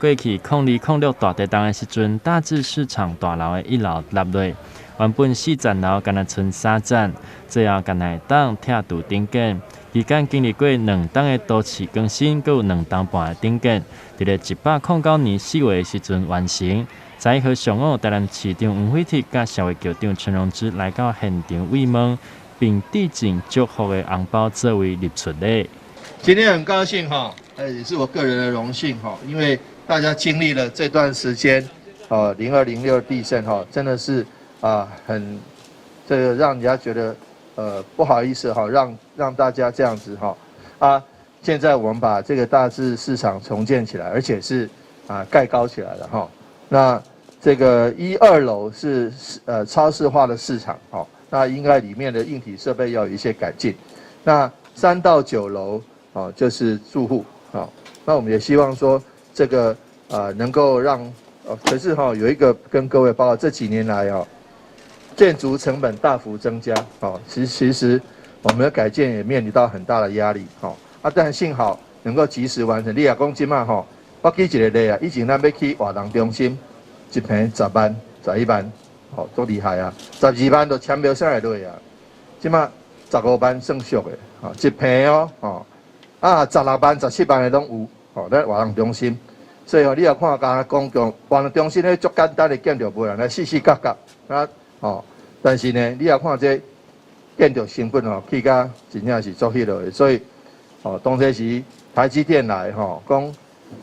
過去0206大地動的時陣，大智市場大樓的一樓塌落，原本四層樓干焦賰三層，最後干焦會當拆除重建。期間經歷過兩冬的都市更新，閣有兩冬半的重建，佇咧109年4月的時陣完成。11號上午，台南市長黃偉哲佮社會局長陳榮之來到現場慰問，並致贈祝福的紅包作為入厝禮。今天很高興哈，也是我個人的榮幸哈，因為大家經歷了這段時間，哦，0206地震哈，真的是啊，很這個讓人家覺得不好意思哈，讓大家這樣子哈，啊，現在我們把這個大智市場重建起來，而且是啊蓋高起來了哈，那這個一二樓是超市化的市場，哦，那應該裡面的硬體設備要有一些改進。那3到9樓哦，就是住戶，哦，那我們也希望說這個能夠讓，可是哈有一個跟各位報告，這幾年來哦，建築成本大幅增加，哦，其實我們的改建也面臨到很大的壓力，哦，啊，但幸好能夠及時完成。你若講這馬吼，我舉一個例啊，以前咱欲起活動中心，一坪10萬、11萬，吼，足厲害啊！12萬都簽標啥會落啊？這馬15萬算俗的，吼，一坪哦，吼，啊，16萬、17萬的攏有，吼，咱活動中心。所以吼，你若看敢公共活動中心咧，足簡單的建築物啦，來四四角角，啊，吼，但是呢，你若看這建築成本吼，起甲真正是足彼落的，所以，吼，當初時台積電來吼，講，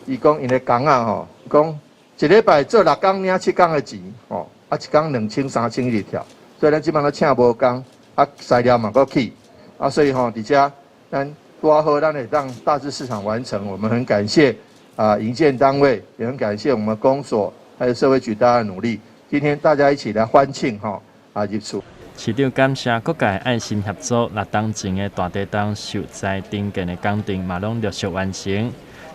伊講𪜶的工仔吼，講一禮拜做六工領七工的錢，吼，啊一工兩千三千一直跳，所以咱這擺都請無工，啊材料嘛閣起，啊所以吼，佇遮咱拄好咱會當大智市場完成，我們很感謝啊營建單位，也很感謝我們公所還有社會局大家的努力。今天大家一起來歡慶吼啊入厝。市長感謝各界愛心協助，六冬前的大地動受災重建的工程嘛攏陸續完成。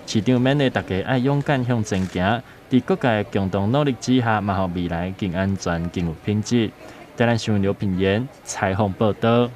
市長勉勵大家愛勇敢向前行，佇各界共同努力之下，嘛予未來更安全、更有品質。台南新聞劉品言採訪報導。